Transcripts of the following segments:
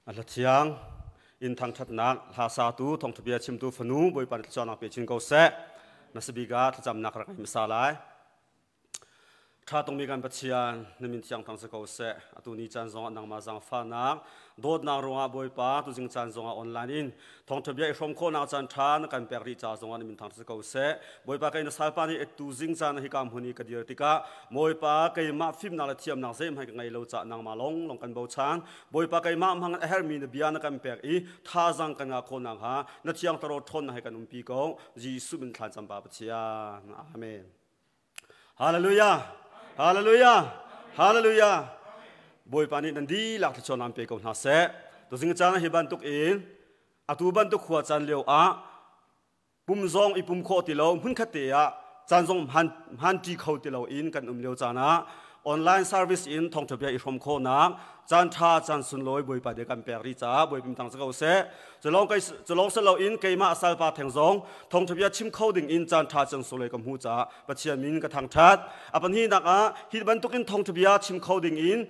A hla thiang in thangṭhatnak hla satu thawngṭhabia chimtu fanu Bawipa nih thluachuahnak pe chin ko seh. Hmasabik ah thlacamnak rak ngei hmasa lai. Ṭha tungmi kan Pathian, na min thiang thang si ko seh. Atu ni caan zongah nangmah zaangfahnak, dawtnak ruangah Bawipa, tuzing caan zongah online in thawngṭhabia i hrawm khawhnak caan ṭha na kan pek rih ca zongah na min thang si ko seh. Bawipa kei na salpa nih tu zing caan hika hmun i ka dir tikah Bawipa keimah fimnak le thiamnak zeihmanh ka ngei lo caah nangmah lawnglawng kan bochan. Bawipa keimah hmang a herhmi na bia na kan pek i thazaang kan ngah khawh nakhnga na thiang taro ṭhawnnak he kan umpi ko. Jesuh min thlan cam pa Pathian. Amen. Hallelujah. Hallelujah. Hallelujah. Bawipa nih nan dihlak thluachuah nan pe ko hna seh. Tuzing caan hi bantuk in atu bantuk khua caan lio ah pum zong i pum khawh ti lo hmunkhat te ah caan zong hman hmanṭi kho ti lo in kan um lio caan ah online service in thawngṭha bia i hrawm khawhnak caan ṭha caan sunlawi Bawipa nih kan pek rih caah Bawipa tang si ko seh. Culong kei culong si loin keimah salpa theng zong thawngṭha bia chim kho ding in caan ṭha caan sunlawi ka hmu caah Pathian min ka thangṭhat. A pahnihnak ah hi bantukin thawngṭha bia chim kho ding in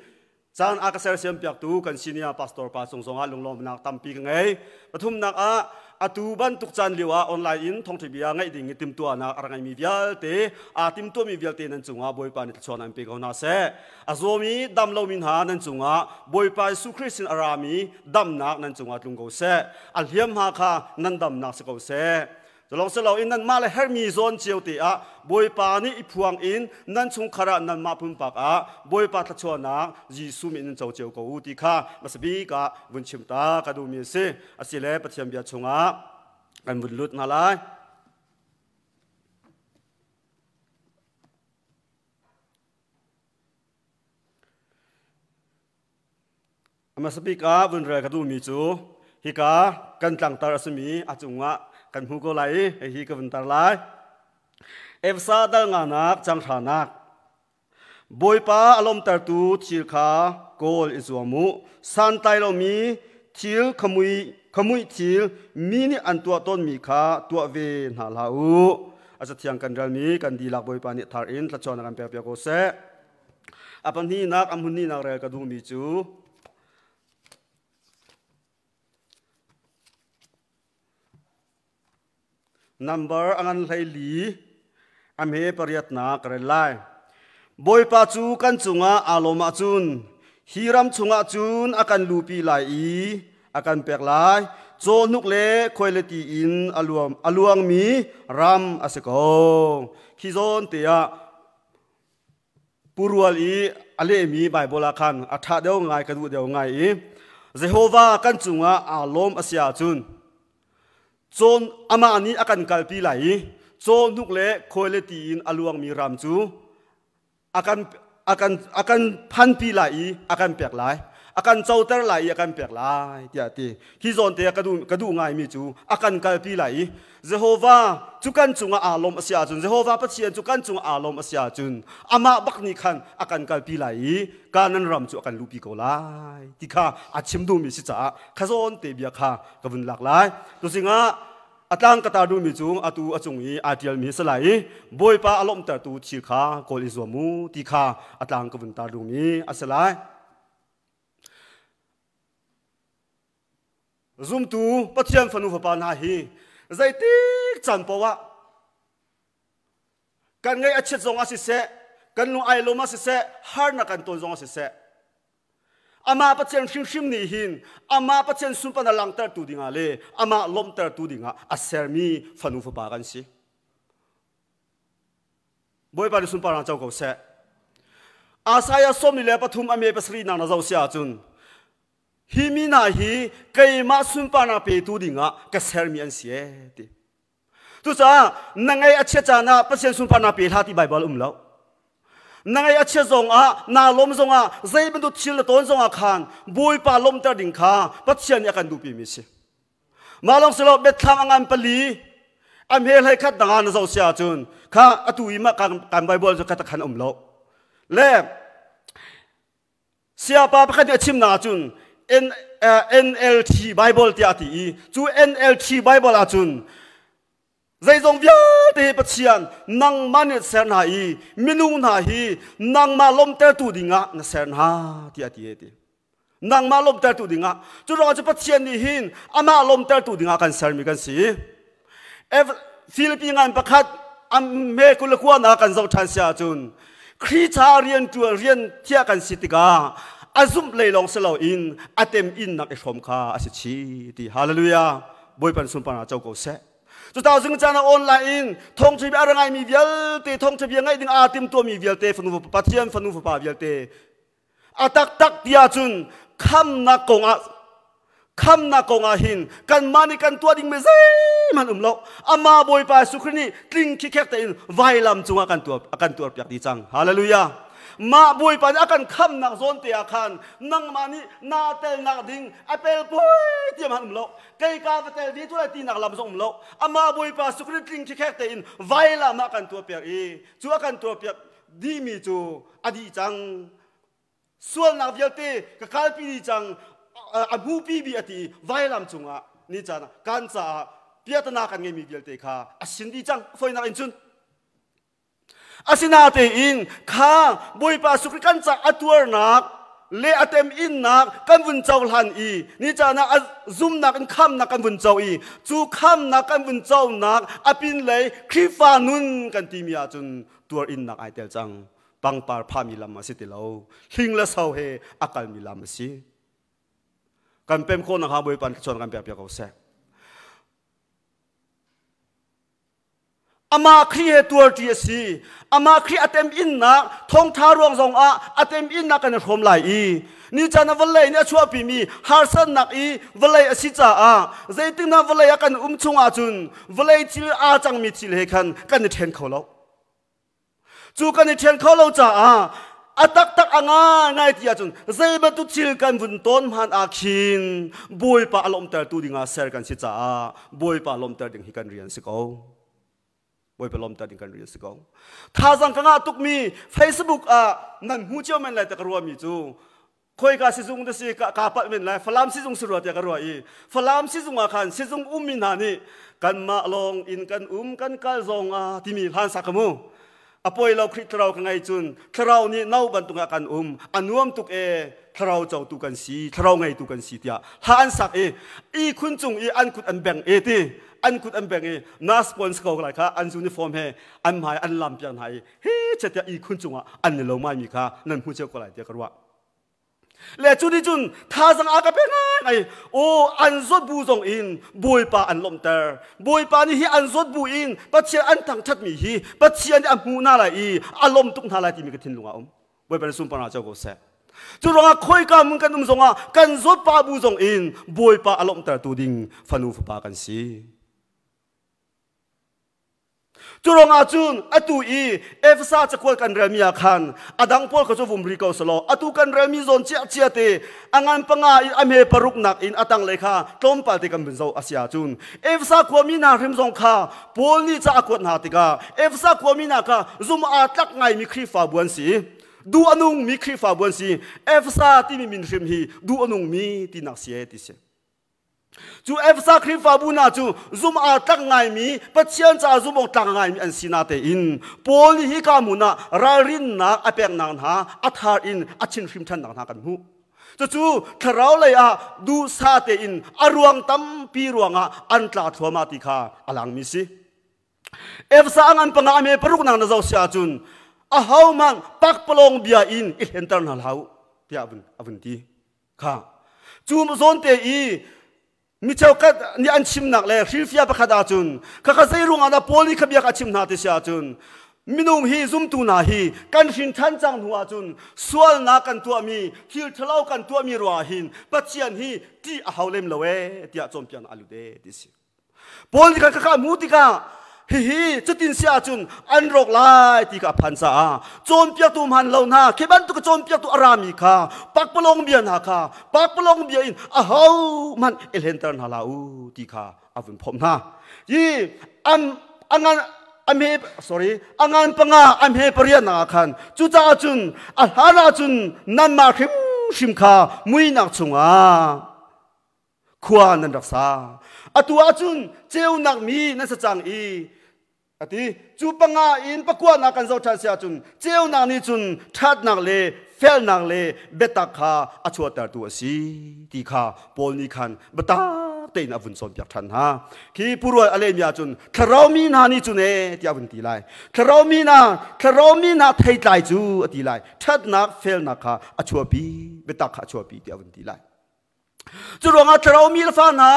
caan a ka sersiam piaktu kan senior pastor pa cung zongah lunglawmnak tampi ka ngei. Pathumnak ah atu bantuk caan lio ah online in thawngṭha bia ngaih ding i timhtuahnak a rak ngeimi vialte aa timtuahmi vialte nan cungah Bawipa nih thluachuah an pe ko hna seh. A zawmi dam lomi hna nan cungah Bawipa Jesuh Khrih sin a rami damnak nan cungah tlung ko seh. A hliamhma kha nan damnak si ko seh. Culong si loin nanmah le herhmi zawn cio te ah Bawipa nih i phuang in nan chungkhar ah nanmah pumpak ah Bawipa thluachuahnak Jesuh min in co cio ko u ti kha hmasabik ah vun chim ta ka duhmi a si. Asile Pathian bia chungah kan vun lut hna lai. Hmasabik ah vun rel ka duhmi cu hika kan tlangtar a simi a cungah kan hmu ko lai i hihi ka vun tar lai. Efsa dal nganak canghranak Bawipa a lawmtertu thil kha kawl i zuam u. Santlai lomi thil khamui khamuih thil mi nih an tuah tawnmi kha tuah ve hna hlah u. A cathiang kan relmi kan dihlak Bawipa nih thar in thluachuahnak kan pek piak ko seh. A pahnihnak a hmunhnihnak rel ka duhmi cu number a ngan 14 a hme pariatnak ka rel lai. Bawipa cu kan cungah aa lawm ahcun hi ram chungah cun a kan lupi lai i a kan pek lai. Cawhnuk le khuaileti in a luangmi ram a si ko. Khi zawn te ah Purual i a lehmi Baibal ah khan a ṭha deuh ngai ka duh deuh ngai i Jehovah kan cungah aa lawm a si ahcun cawn amah nih a kan kalpi lai i cawhnuk le khuai le ti in a luangmi ram cu a kan a kan a kan phanpi lai i a kan pek lai a kan coter lai i a kan pek lai tiah a ti hi zawn te ah ka duh ngaimi cu a kan kalpi lai i Jehovah cu kan cungah aa lawm a si ahcun Jehovah Pathian cu kan cungah aa lawm a si ahcun amah bak nih khan a kan kalpi lai i Kanaan ram cu a kan luhpi ko lai ti kha a chim duhmi si caah kha zawn te bia kha ka vun lak lai. Tuzing ah a tlang ka tar duhmi cu atu a cung i aa ṭialmi a si lai i Bawipa a lawmhtertu thil kha kawl i zuam u ti kha a tlang ka vun tar duhmi a si lai. Zumtu Pathian fanu fapa hna hi zeitik caan paoh ah kan ngaih a chiat zong ah siseh, kan lung ai lawm ah siseh, harnak kan ton zong ah siseh, amah Pathian hrimhrim nih hin amah Pathian sunparnak langhtertu dingah le amah lawmhtertu dingah a sermi fanu fapa kan si. Bawipa nih sunparnak co ko seh. Isaiah 43 a me pasarih nak na zoh si ahcun Hi mi hna hi keimah sunparnak petu dingah ka sermi an si ee ti. Cucaah na ngaih a chiat caan ah Pathian sunparnak pe hlah ti Baibal um lo. Na ngaih a chiat zongah, naa lawm zongah, zei bantuk thil na tawn zongah khan Bawipa lawmhter ding kha Pathian nih a kan duhpimi a si. Mah lawng si lo biathlam a ngan pali a hme hlei khat dang ah na zoh si ahcun kha atu i mah kan Baibal cu kha khan um lo. Le Sayapa pakhat nih a chimnak ahcun NLT Bible tiah a ti i cu NLT Bible ahcun zeizong vialte Pathian nangmah nih ser hna i minung hna hi nangmah lawmhtertu dingah na ser hna tiah a ti a ti. Nangmah lawmhtertu dingah. Cu ruangah cu Pathian nih hin amah lawmhtertu dingah kan sermi kan si. Filipi ngan pakhat me kul le kua na kan zoh ṭhan si ahcun Khrih ca rian ṭuan rian thiah kan si tikah a zumh lei lawng si loin a tem innak i hrawm kha a si chi ti. Hallelujah. Bawipa sunparnak co ko seh. Cuta zing caan ah online in thawngṭha bia a ra ngaimi vialte thawngṭha bia ngaih ding aa timtuahmi vialte fanu Pathian fanu fapa vialte a taktak ti ahcun khamnak kongah khamnak kongah hin kanmah nih kan tuah dingmi zeihmanh um lo. Amah Bawipa Jesuh Khrih nih tling khikhek tein vailam cungah kan tuar a kan tuarpiak dih cang. Hallelujah. Mah Bawipa nih a kan khamnak zawn te ah khan nangmah nih naa telnak ding a pel pui ti hmanh um lo. Kei ka va tel ve tu lai tinak lam zong um lo. Amah Bawipa Jesuh Khrih tling khikhek tein vailam ah kan tuahpiak i cu a kan tuahpiak dihmi cu a dih cang. Sualnak vialte ka kalpi dih cang, a hmupi bi a ti vailam cungah ni caan kan caah piatana kan ngeimi vialte kha a sin dih cang. Foinak in cun asinatein kha Bawipa Jesuh Khrih kan ca a tuarnak le a tem innak kan vun cohlan i ni caan ah a zumnak in khamnak kan vun co i cu khamnak kan vun conak a pinlei Khrihfa nun kan timi ahcun tuar innak ai tel cang. Pangpar phami lam a si ti lo, hling le so he a kalmi lam a si. Kan pem khawh nakhnga Bawipa nih thluachuah kan pek piak ko seh. Amah Khrih he tuarṭi a si. Amah Khrih a tem innak thawngṭha ruang zong ah a tem innak kan i hrawm lai i ni caan ah vawlei nih a chuahpimi harsatnak i vawlei a si caah zeitindah vawlei ah kan um chung ahcun vawlei thil aa cangmi thil he khan kan i ṭhen kho lo. Cu kan i ṭhen kho lo caah a taktak a ngaingai ti ahcun zei bantuk thil kan vun tawn hmanh ah khin Bawipa a lawmhtertu dingah ser kan si caah Bawipa lawmhter ding hi kan rian si ko. Bawipa lawmhter ding kan rian si ko. Thazaang ka ngah tukmi Facebook ah nan hmu cio men lai te ka ruahmi cu khoika sizung te si ka palh men lai, Falam sizung si rua tiah ka ruah i Falam sizung ah khan sizung ummi hna nih kanmah lawng in kan um kan kal zong ah timi hlan sak ka mu. A poi lo, Khrih thlarau ka ngei cun thlarau nih no bantuk ah kan um, a nuam tuk e, thlarau cotu kan si, thlarau ngeitu kan si tiah hla an sak i ihkhun cung i an kut an beng e ti an kut an beng i nurse pawl ko lai kha an uniform he an hmai an lam piak hna i hi chet tiah ihkhun cungah an ni lo mai mi kha nan hmu cio ko lai tiah ka ruah. Le cu nih cun thazang a ka pe ngai. O an zawt bu zong in Bawipa an lawmhter. Bawipa nih hi an zawt bu in Pathian an thangṭhat mi hi Pathian nih a hmuh hna lai i a lawm tuk hna lai timi ka thinlung ah um. Bawipa nih sunparnak co ko seh. Cu ruangah khoika hmun kan um zongah kan zawt pa bu zong in Bawipa a lawmhtertu ding fanu fapa kan si. Cu ruangah cun atu i Efesa cakuat kan relmi ah khan a dang pawl kha cu vum ri ko selaw atu kan relmi zawn cia cia te a ngan panga in a hme paruk nak in a tanglei kha tlawmpal te kan vun zoh a si ahcun Efesa khuami hna hrim zong kha Paul nih ca a kuat hna tikah Efesa khuami hna kha zum aa tlak ngaimi Khrihfabu an si. Duh a nungmi Khrihfabu an si. Efesa timi min hrim hi duh a nungmi tinak si e ti si. Cu Efesa Khrihfabu hna cu zum aa tlak ngaimi, Pathian caah zum awk tlak ngaimi an si natein Paul nih hika hmun ah ralrinnak a peknak hna a thar in a chinhrim ṭhannak hna kan hmuh. Cucu thlarau lei ah duhsah tein a ruang tampi ruangah an tla thluahmah ti kha a langmi si. Efesa a ngan panga a me paruk nak na zoh si ahcun ahohmanh pakpalawng bia in i hlenter hna hlah u tiah a vun ti. Kha cu zawnte i mi cheukhat nih an chimnak le hrilhfiah pakhat ahcun khakha zei ruangah dah Paul nih kha bia kha a chim hna ti si ahcun minung hi zumtu hna hi kan hrin ṭhan cang hnu ahcun sualnak kan tuahmi thil ṭhalo kan tuahmi ruangah hin Pathian hi ṭih a hau lem lo ee tiah cawnpiaknak a lut ee ti si. Paul nih khan khakha a hmuh tikah hihi cutin si ahcun an rawk lai ti kha a phan caah cawnpiaktu hmaan lo hna khi bantuk cawnpiaktu a rami kha pakpalawng bia hna kha pakpalawng bia in ahohmanh i hlenter hna hlah u ti kha a vun phomh hna. Hi am angan a sorry a ngan panga a hme pariat nak ah khan cucaah cun a hlan ah cun nanmah hrimhrim kha muinak chungah khua nan rak sa. Atu ahcun ceunak mi nan sa cang i ati. Cu panga in pakua nak kan zoh ṭhan si ahcun ceunak nih cun ṭhatnak le felnak le biatak kha a chuahtertu a si ti kha Paul nih khan biatak tein a vun cawnpiak ṭhan hna. Khi purual a lehmi ahcun thlarau mi hna nih cun ee tiah a vun ti lai. Thlarau mi hna, thlarau mi hna theitlai cu a ti lai. Ṭhatnak, felnak kha a chuahpi, biatak kha a chuahpi tiah a vun ti lai. Cu ruangah thlarau mi le fa hna,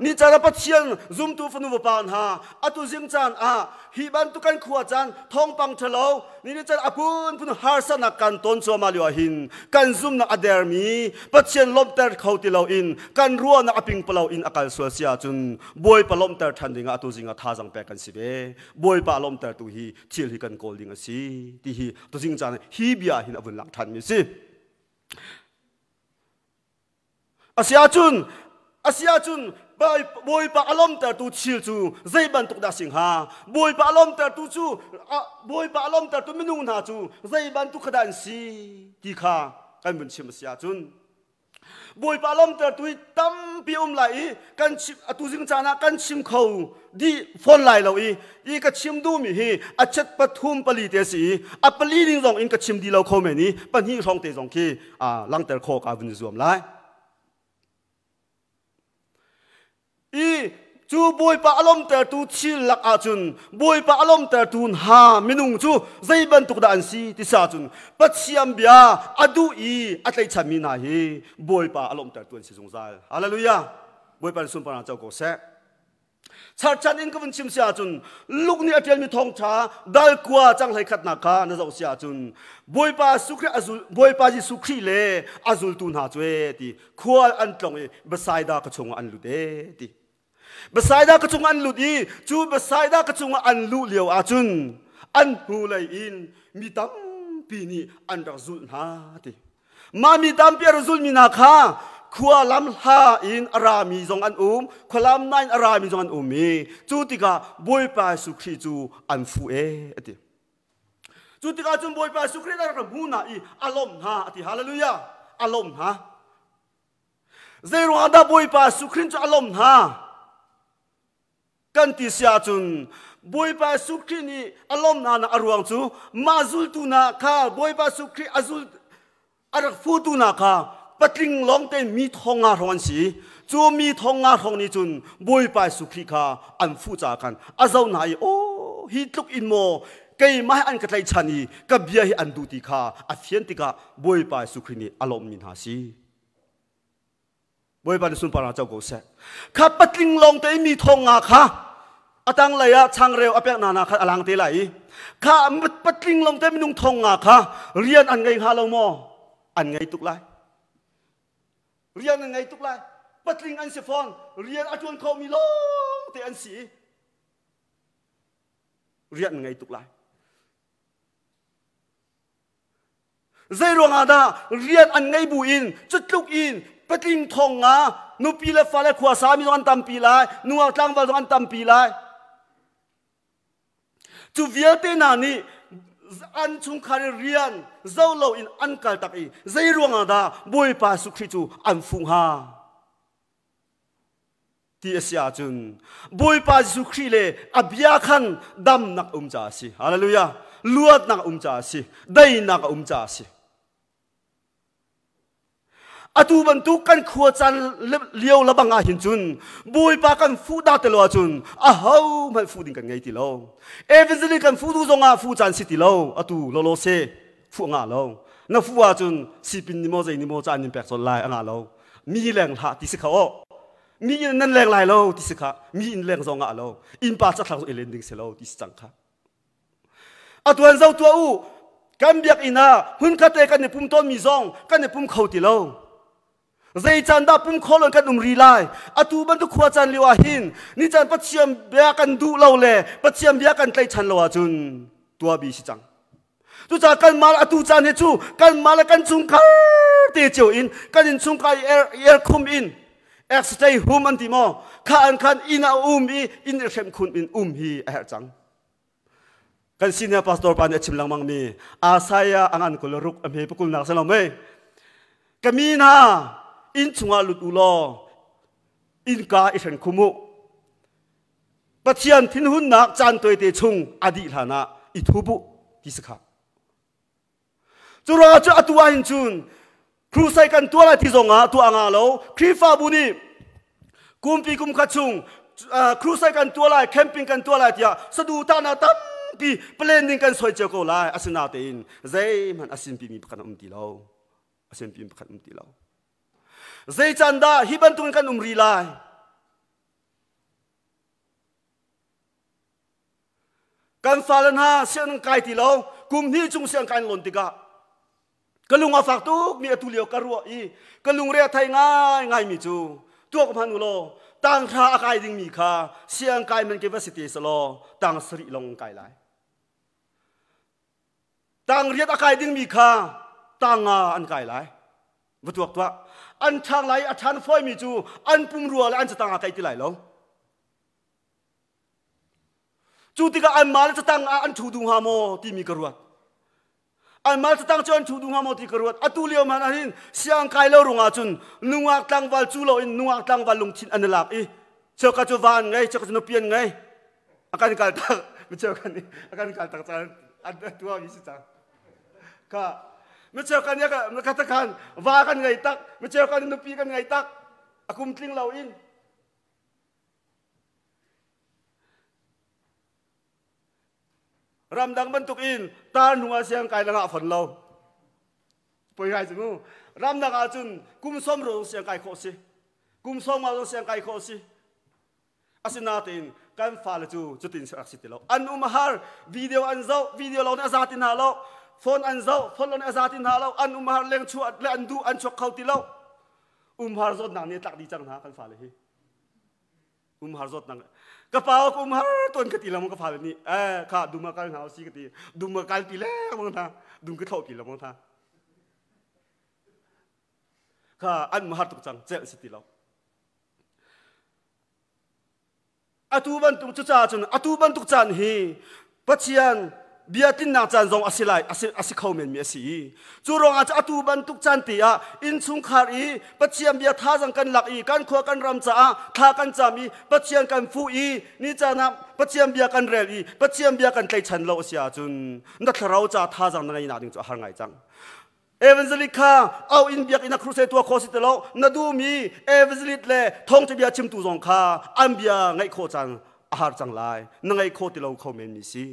ni caan ah Pathian zumtu fanu vapa hna, atu zing caan ah hi bantuk kan khua caan thawngpang ṭhalo, ni ni caan a phunphun harsatnak kan ton cuahmah lio ah hin kan zumnak a dermi Pathian lawmhter kho ti loin kan ruahnak a pingpalo in a kal sual si ahcun Bawipa lawmhter ṭhan dingah atu zing ah thazaang pek kan si ve. Bawipa lawmhtertu hi thil hi kan kawl ding a si ti hi tuzing caan hi bia hin a vun lang ṭhanmi a si. Asiahcun, asiahcun Bawipa a lawmtertu thil cu zei bantuk dah si hnga? Bawipa a lawmtertu cu Bawipa a lawmtertu minung hna cu zei bantuk kha dah an si ti kha kan vun chim a si ahcun Bawipa lawmtertu hi tampi um lai i kan chim atu zing caan ah kan chim kho dih fawn lai lo i i ka chim duhmi hi a chet pathum pali te si i a pali ding zong in ka chim di lo kho men i pahnih hrawng te zong khi langter khawh ka vun zuam lai. I cu Bawipa a lawmtertu thil lak ahcun Bawipa a lawmtertu hna minung cu zei bantuk dah an si ti sa cun Pathian bia a duh i a tlaihchanmi hna hi Bawipa a lawmtertu an si zungzal. Hallelujah! Bawipa sunparnak co ko seh. Charchan in ka vun chim si ahcun Luke nih a ṭialmi thawngṭha dal kua cang hlei khatnak kha na zoh si ahcun Bawipa Jesuh azul Bawipa Jesuh Khrih le a zultu hna cu e ti khual an tlong i Bethsaida ka chungah an lut e ti Bethsaida ka chungah an lut i cu Bethsaida ka chungah an luh lio ahcun an hnulei in mi tampi nih an rak zulh hna ti Mah mi tampi a rak zulmi hna kha khua lam hla in a rami zong an um, khua lam nai in a rami zong an um i cu tikah Bawipa Jesuh Khrih cu an fuh e a ti. Cu tikah cun Bawipa Jesuh Khrih a rak hmu hna i a lawmh hna a ti. Hallelujah! A lawmh hna. Zei ruangah dah Bawipa Jesuh Khrih cu a lawmh hna? Kan ti si ahcun Bawipa Jesuh Khrih nih a lawmhnak a ruang cu mah zultu hna kha Bawipa Jesuh Khrih a zul a rak futu hna kha patling lawng tein mi thong nga hrawng an si. Cu mi thong nga hrawng nih cun Bawipa Jesuh Khrih kha an fuh caah khan a zoh hna i aw hi tluk in maw keimah hi an ka tlaihchan i ka bia hi an duh ti kha a fian tikah Bawipa Jesuh Khrih nih a lawmhmi hna a si. Bawipa nih sunparnak co ko seh. Kha patling lawng te mi thong nga kha a tanglei ah changreu a pek hna na kha a lang te lai i kha patling lawng te minung thong nga kha rian an ngei hnga lo maw? An ngei tuk lai. Rian an ngei tuk lai. Patling an si fawn. Rian a ṭuan khomi lawng te an si. Rian an ngei tuk lai. Zei ruangah dah rian an ngei bu in cutluk in patling thong nga nupi le fale khuasa mi zong an tampi lai, nungak tlangval zong an tampi lai. Cu vialte hna nih an chungkhar i rian zo lo in an kal tak i zei ruangah dah Bawipa Jesuh Khrih cu an fuh hnga? Ti a si ahcun Bawipa Jesuh Khrih le a bia khan damnak um caah a si. Hallelujah. Luatnak um caah a si. Deinak a um caah a si. Atu bantuk kan khua caan lio labang ah hin cun Bawipa kan fuh dah ti lo ahcun aho hmanh fuh ding kan ngei ti lo. Evangelist kan fuh duh zongah fuh caan si ti lo. Atu lolo se fuh ngah lo. Na fuh ahcun sipin ni maw zei ni maw caan in pek colh lai a ngah lo. Mi leng hlah ti si kha aw. Mi inn nan leng lai lo ti si kha mi inn leng zong ah lo innpa cathlang zong i len ding si lo ti si cang kha atuan zo tuah u kan biakinn ah hmunkhat te kan i pum tawnmi zong kan i pum kho ti lo zei caan dah pum kho lo kan um ri lai atu bantuk khua caan lio ah hin ni caan Pathian bia kan duh lo le Pathian bia kan tlaihchan lo ahcun tua bi si cang Cucaah kanmah atu caan hi cu kanmah le kan chungkhar te cio in kan innchungkhar i erkhum in stay home an ti maw kha an khan inn ah um i inn i hrem khun in um hi a herh cang. Kan senior pastor pa nih a chim lengmang mi Asaiah a ngan kul ruk a hme pakul nak si lo mei. Ka mi hna inn chungah lut u law innka i hren khum u. Pathian thinhunnak caan tawite chung a dih hlanah i thup u ti si kha. Cu ruangah cu atu ah hin cun crusade kan tuah lai ti zong ah tuah nga lo. Khrihfabu nih kumpi kum khat chung crusade kan tuah lai, camping kan tuah lai tiah saduhtahnak tampi planning kan soi cio ko lai. Asinain zeihmanh a sinpimi pakhat um ti lo. A sinpimi pakhat um ti lo. Zei can dah hi bantukin kan um rih lai? Kan fale hna sianginn kai ti lo, kum hnih chung siang kai lon tikah ka lung a fak tuk mi atu lio ka ruah i ka lungre a thei ngai ngai mi cu tuak hman u law tang hra a kai ding mi kha siang kai man ke va si te selaw tang sarih long kai lai. Tang riat a kai ding mi kha tang nga an kai lai. Va tuak tuah. An ṭhang lai a ṭhan fawi mi cu an pumrua le an catang a kai ti lai lo. Cu tikah anmah le catang ah an ṭhu duh hnga maw timi ka ruat. Anmah le catang cu an ṭhu duh hnga maw ti ka ruat. Atu lio hmanh ah hin siang kai lo ruangah cun nungak tlangval cu loin nungak tlangval lungthin an i lak i cheuka cu va an ngei, cheuka cu nupi an ngei. A kan kal tak, micheu kan a kan kal tak caan an tuah mi si cang. Ka micheu kan ya ka ka khan va kan ngei tak, micheu kan nupi kan ngei tak. A kum tling lo in Ramdang bantuk in tar hnu ah siang kai langah fon lo. Poi ngai cu mu. Ramdang ah cun kum som ro siang kai khawh si. Kum som nga siang kai khawh si. Asinain kan fale cu cutin rak si ti lo. An um a har, video an zoh, video lo nih a za ti hna lo. Phone an zoh, phone lo nih a za ti hna lo. An um a har leng chuah le an duh an chuak kho ti lo. Umhar zawtnak nih a tlak dih cang hna kan fale hi. Umhar zawtnak ka pa ka umhar tuan ka ti lengmang ka fale nih eh kha dum ah kal hna usi ka ti dum ah kal pi lengmang hna dum ka thlawh pi lengmang hna kha an umhar tuk cang celh si ti lo atu bantuk cucaah cun atu bantuk caan hi Pathian bia tlinnak caan zong a si lai a si kho men mi a si i cu ruangah cu atu bantuk caan te ah innchungkhar i Pathian bia thazang kan lak i kan khua kan ram caah thla kan cam i Pathian kan fuh i ni caan ah Pathian bia kan rel i Pathian bia kan tlaichan lo a si ahcun na thlarau ca thazang na ngeihnak ding cu a har ngai cang. Evangelic kha au in biakinn ah crusade tuah khawh si ti lo na duhmi evangelic le thawngṭha bia chimtu zong kha an bia ngaih khawh cang a har cang lai na ngaih khawh ti lo kho men mi si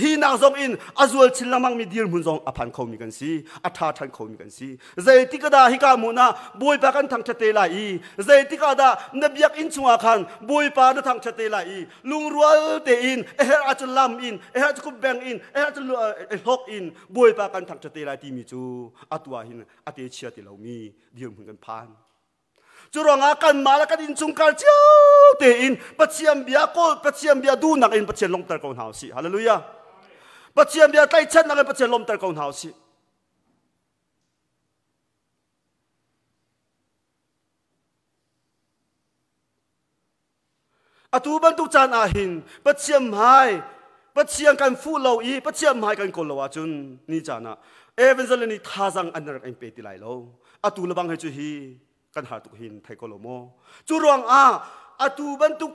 hi nak zong in a zual chin lengmang mi dirhmun zong a phan khomi kan si a ṭha ṭhan khomi kan si zeitik dah hika hmun ah bawipa kan thangṭhat te lai i zeitik ah dah na biakinn chungah khan bawipa na thangṭhat te lai i lungrual tein a herh ahcun lam in a herh ahcun kutbeng in a herh ahcun hlok in Bawipa kan thangṭhat te lai timi cu atu ah hin a te chia ti lomi dirhmun kan phan. Cu ruangah kanmah le kan innchungkhar cio tein Pathian bia kawl Pathian bia duhnak in Pathian lawmhter ko hna usih. Hallelujah. Pathian bia tlaihchannak in Pathian lawmhter ko hna usih. Atu bantuk caan ah hin Pathian hmai Pathian kan fuh lo i Pathian hmai kan kawl lo ahcun ni caan ah Evangelist nih thazang an rak in pe ti lai lo. Atu lebang he cu hi kan har tuk hin thei ko lo maw? Cu ruangah atu bantuk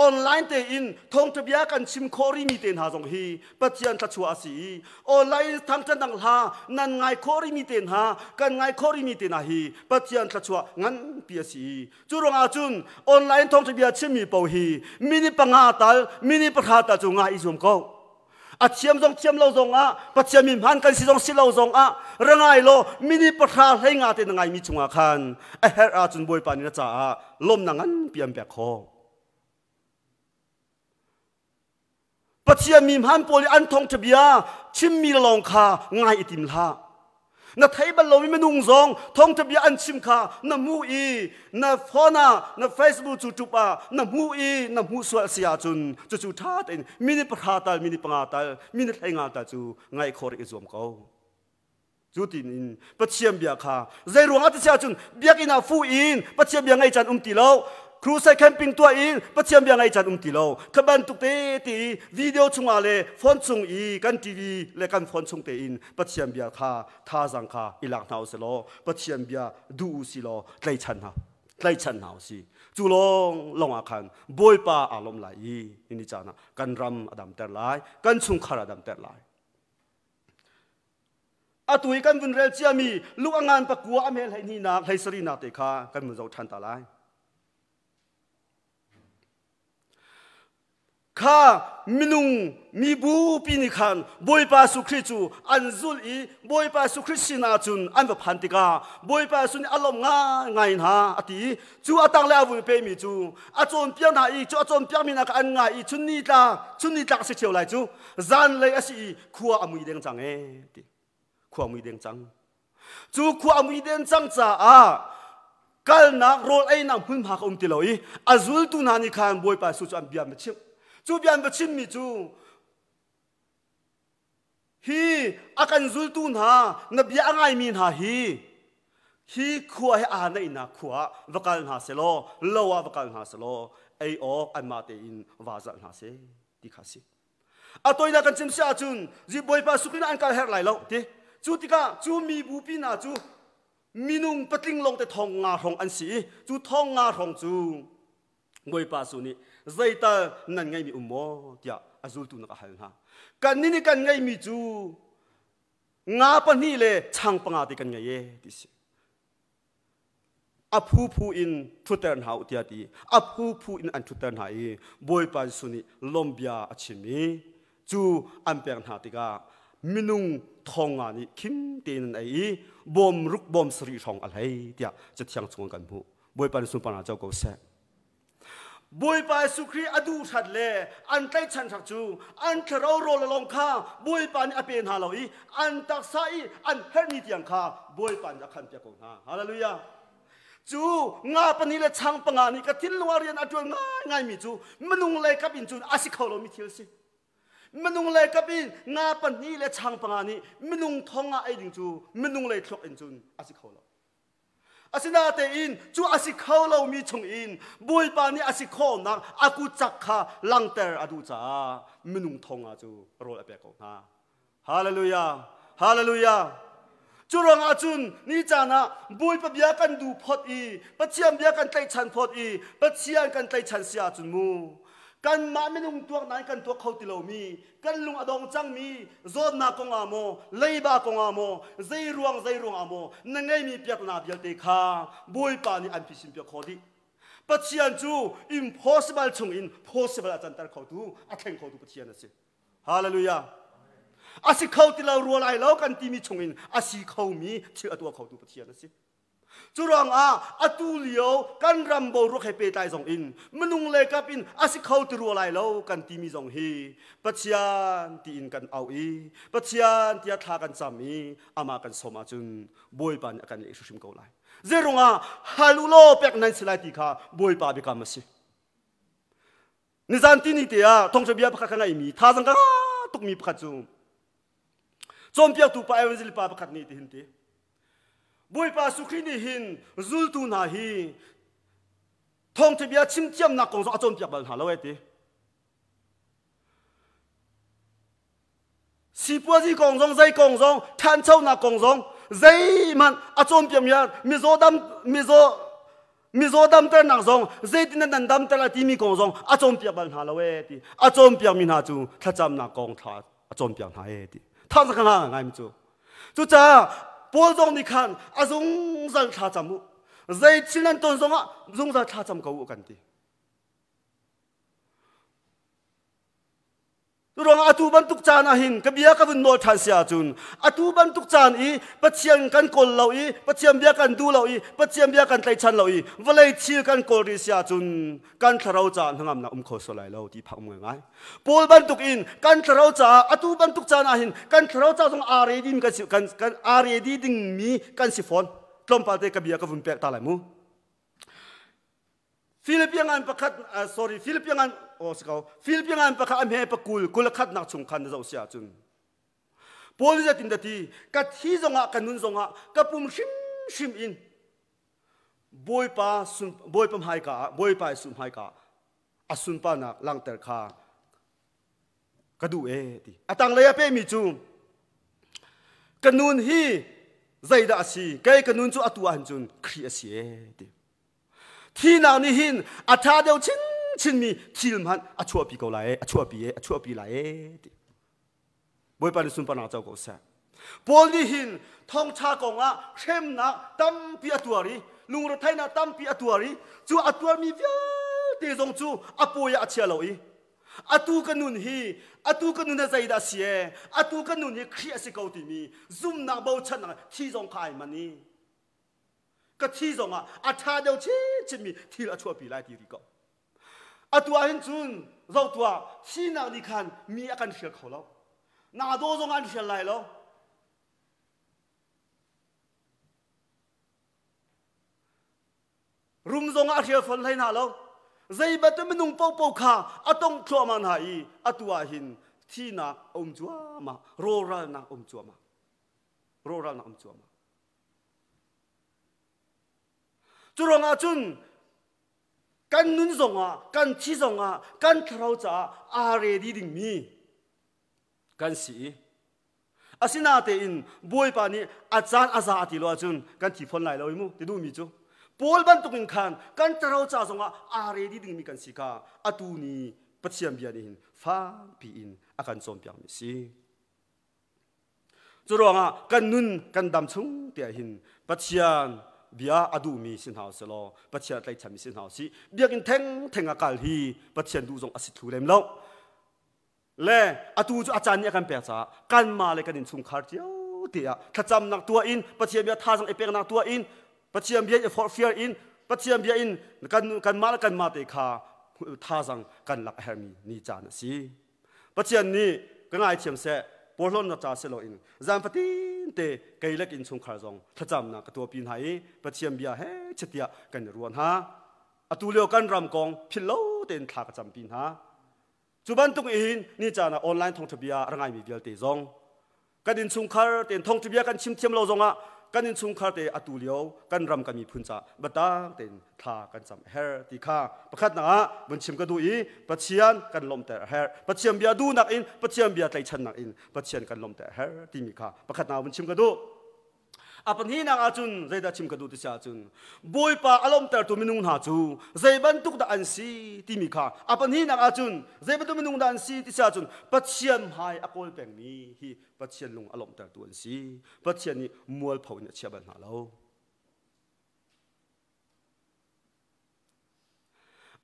online tein thawngtha bia kan chim khawh rihmi te hna zong hi Pathian thluachuah a si i online thangthat dang hla nan ngai khawh rihmi te hna kan ngai khawh rihmi te hna hi Pathian thluachuah nganpi a si i Cu ruangah cun online thawngṭha bia chimmi paoh hi minute panga tal minute pahra tal cu ngai i zuam ko. A thiam zong thiam lo zong ah Pathian mi hman kan si zong si lo zong ah ra ngai law minute pahra hlei nga te na ngaimi chungah khan a herh ahcun Bawipa nih na caah lawmnak nganpi an pek khawh. Pathian mi hmaan pawl i an thawngṭha bia chimmi lawng kha ngai i tim hlah. Na thei bal lomi minung zong thawngṭha bia an chim kha na hmuh i na phone ah na Facebook YouTube ah na hmuh i na hmuh sual si ahcun cucu ṭha tein minute pahra tal minute panga tal minute hleinga tal cu ngaih khawh rih i zuam ko. Cu tin in Pathian bia kha zei ruangah ti si ahcun biakinn ah fuh in Pathian bia ngaih caan um ti lo crusade camping tuah in Pathian bia ngaih caan um ti lo kha bantuk te ti video chungah le phone chung i kan TV le kan phone chung te in Pathian bia kha thazang kha i lak hna usih law Pathian bia duh u si law tlaichan hna tlaichan hna usih cu lawng lawng ah khan Bawipa aa lawm lai i ni caan ah kan ram a damter lai kan chungkhar a damter lai. Atu i kan vun rel ciami Luke a ngan pakua a hmel hleihnih 17nak te kha kan vun zoh ṭhan ta lai. Kha minung mibu pi nih khan Bawipa Jesuh Khrih cu an zulh i Bawipa Jesuh Khrih sinah cun an va phan tikah Bawipa Jesuh nih a lawmh ngaingai hna a ti. Cu a tang le a vun pemi cu a cawnpiak hna i cu a cawnpiakmi hna kha an ngai i chun ni tla chun ni tlak a si ṭheo lai cu zanlei a si i khua a mui deng cang ee ti. Khua mui deng cang. Cu khua a mui den cang caah kalnak rawl einak hmunhma ka um ti lo i a zultu hna nih khan Bawipa Jesuh cu an bia an va chimh. Cu bia an va chimmi cu hi a kan zultu hna na bia a ngaimi hna hi hi khua he aa naihnak khua ah va kal hna selaw lo ah va kal hna selaw ei awk anmah tein vaa zalh hna seh ti kha a si. A toinak kan chim si ahcun Bawipa suk in an kal herh lai lo ti. Cu tikah cu mi bupi hna cu minung patling lawngte thong nga hrawng an si i cu thong nga hrawng cu Bawipa Jesuh nih zeital nan ngeimi um maw tiah a zultu nak a hal hna. Kannih nih kan ngeimi cu nga pahnih le chang panga te kan ngei e ti si. A phuphu in ṭhutter hna u tiah ti. A phuphu in an ṭhutter hna i Bawipa Jesuh nih lawmbia a chim i cu an pek hna tikah minung thong nga nih khim tein an ei i bawm ruk bawm sarih hrawng a hlei tiah Cathiang chungah kan hmuh. Bawipa nih sunparnak co ko seh. Bawipa Jesuh Khrih a duh hrat le an tlaihchan hrat cu an thlarau rawl lawng kha Bawipa nih a pe hna lo i an taksa i an herhmi tiang kha Bawipa nih a khanpiak ko hna. Hallelujah. Cu nga pahnih le chang panga nih ka thinlung ah rian a ṭuan ngaingaimi cu minung lei kap in cun a si kho lomi thil si. Minung lei kap in nga pahnih le chang panga nih minung thong ah ei ding cu minung lei thluak in cun a si kho lo. Asinain cu a si kho lomi chungin Bawipa nih a si khawhnak a kut cak kha langhter a duh caah minung thong ah cu rawl a pek ko hna. Hallelujah! Hallelujah! Cu ruangah cun ni caan ah Bawipa bia kan duh phot i Pathian bia kan tlaihchan phot i Pathian kan tlaihchan si ahcun mu kanmah minung tuak nain kan tuak kho ti lomi kan lung a dong cangmi zawtnak kong ah maw leiba kong ah maw zei ruang zei ruang ah maw na ngeimi piaknak vialte kha Bawipa nih an phisin piak khawh dih. Pathian cu impossible chung in possible a canter khotu a thleng khotu Pathian a si. Hallelujah. A si kho ti lo rua lai lo kan timi chung in a si khomi thil a tuah khotu Pathian a si. Cu ruangah atu lio kan ram boruak he pehtlai zong in minung le kap in a si kho ti rua lai lo kan timi zong hi Pathian tiin kan auh i Pathian tiah thla kan cam i amah kan sawm ahcun Bawipa nih a kan leh hrimhrim ko lai. Zeirungah hal u law pek nan si lai ti kha Bawipa biakam a si. Nizan tini te ah thawngṭha bia pakhat ka ngaihmi thazaang ka tukmi pakhat cu Cawnpiaktu pa Evangelist pa pakhat nih tihin ti. Bawipa Jesuh Khrih nih hin zultu hna hi thawngṭha bia chim thiamnak kong zong a cawnpiak bal hna lo e ti. Sipuazi kong zong zei kong zong ṭhanchonak kong zong zeihmanh a cawnpiak mi ah mizaw dam mizaw mizaw damternak zong zeitin nan damter lai timi kong zong a cawnpiak bal hna lo e ti. A cawnpiak mi hna cu thlacamnak kong thla a cawnpiak hna e ti thang ka nga ngai mi cu. Cucaah Paul zong nih khan a zungzal thla cam u, zei thil nan ton zongah zungzal thla cam ko u kan ti. Ruangah atu bantuk caan ah hin ka bia ka vun nawl ṭhan si ahcun atu bantuk caan i Pathian kan kawl lo i Pathian bia kan duh lo i Pathian bia kan tlaichan lo i vawlei thil kan kawl rih si ahcun kan thlarau caah hnangamnak um kho sual lai lo ti phak um ngai. Paul bantuk in kan thlarau caah atu bantuk caan ah hin kan thlarau ca zong aa ready kan si kan kan aa ready dingmi kan si fawn. Tlawmpal te ka bia ka vun pek ta lai mu. Philippian pakhat sorry Philippian oh si ko Philippian pakhat a hme pakul kul khat nak chung khan na zoh si ahcun Paul nih zeitin dah ti ka thi zongah ka nun zongah ka pum hrimhrim in Bawipa sun Bawipa hmaika ah Bawipa Jesuh hmaika ah a sunparnak langhter kha ka duh ee ti. A tanglei a pehmi cu ka nun hi zeidah a si? Kei ka nun cu atu ah hin cun Khrih a si ee ti. Thihnak nih hin a ṭha deuh chinchinmi thil hmanh a chuahpi ko lai ee, a chuahpi ee, a chuahpi lai ee ti. Bawipa nih sunparnak co ko seh. Paul nih hin thawngṭha kongah hremnak tampi a tuar i lungretheihnak tampi a tuar i cu a tuarmi vialte zong cu a pawi ah a chia lo i atu ka nun hi atu ka nun a zeidah a si ee atu ka nun hi Khrih a si ko timi zumnak bochannak thi zong kha ai man i ka thi zongah a ṭha deuh chinchinmi thil a chuahpi lai ti ri ko. Atu ah hin cun zoh tuah thihnak nih khan mi a kan hrial kho lo. Naa daw zong an hrial lai lo. Rum zong ah a hrial fawn hlei hna lo. Zei bantuk minung paohpaoh kha a tong thluahmah hna i atu ah hin thihnak a um cuahmah, rawhralnak a um cuahmah. Rawhralnak a um cuahmah. Cu ruangah cun kan nun zongah kan thi zongah kan thlarau caah aa ready dingmi kan si i asinatein Bawipa nih a caan a za ti lo ahcun kan thi fawn lai lo i mu ti duhmi cu Paul bantukin khan kan thlarau ca zongah aa ready dingmi kan si kha atu ni Pathian bia nih hin fakpi in a kan cawnpiakmi a si. Cu ruangah kan nun kan dam chung tiah hin Pathian bia a duhmi si hna usih Pathian a tlaichanmi si hna usih biakinn thengtheng a kal hi Pathian duh zong a si thlu lem lo. Le atu cu a caan nih a kan pek caah kanmah le kan innchungkhar cio te ah thlacamnak tuah in Pathian bia thazaang i peknak tuah in Pathian bia i forhfial in Pathian bia in kan kanmah le kanmah te kha thazaang kan lak a herhmi ni caan a si. Pathian nih ka ngaithiam seh porhlawtnak ca si loin zan fatin te kei le innchungkhar zong thlacamnak ka tuahpi hna i Pathian bia he chitiah kan i ruah hna. Atu lio kan ram kong philh lo tein thla ka campi hna. Cu bantuk in ni caan ah online thawngṭha bia a ra ngaimi vialte zong kan innchungkhar tein thawngṭha bia kan chim thiam lo zongah kan innchungkhar te atu lio kan ram kan miphun ca biatak tein thla kan cam a herh ti kha pakhatnak ah vun chim ka duh i Pathian kan lawmhter a herh Pathian bia duhnak in Pathian bia tlaichannak in Pathian kan lawmhter a herh timi kha pakhatnak ah vun chim ka duh. A pahnihnak ahcun zeidah chim ka duh ti si ahcun Bawipa a lawmhtertu minung hna cu zei bantuk dah an si timi kha a pahnihnak ahcun zei bantuk minung dah an si ti si ahcun Pathian hmai a kawl pengmi hi Pathian lung a lawmhtertu an si. Pathian nih mualpho in a chia bal hna lo.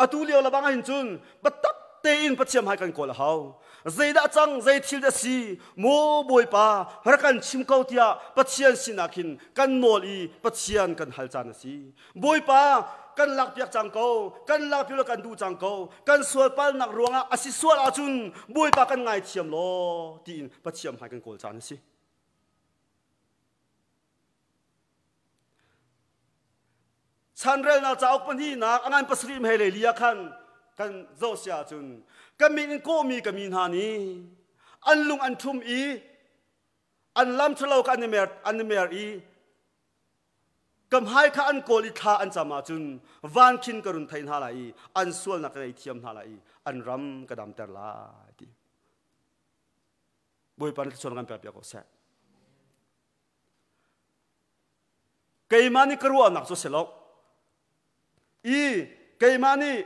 Atu lio lebang ahhin cun biatak tein Pathian hmai kan kawl a hau. Zeidah cang, zei thil dah si, maw Bawipa, rak kan chim ko tiah Pathian sinah khin kan nawl i Pathian kan hal caan a si. Bawipa, kan lakpiak cang ko, kan lakpiak kan duh cang ko, kan sualpalnak ruangah a si sual ahcun Bawipa kan ngaithiam law tiin Pathian hmai kan kawl caan a si. Chanrelnak cauk pahnihnak a ngan pasarih hmei le li ah khan kan zoh si ahcun ka min in kawhmi ka mi hna nih an lung an ṭhum i an lam ṭhalo kha an i mer an i mer i ka hmai kha an kawl i thla an cam ahcun van khin ka run thei hna lai i an sualnak ka ngaihthiam hna lai i an ram ka damter lai ti Bawipa nih thluachuah kan pek piak ko seh. Keimah nih ka ruahnak cu si lo. I keimah nih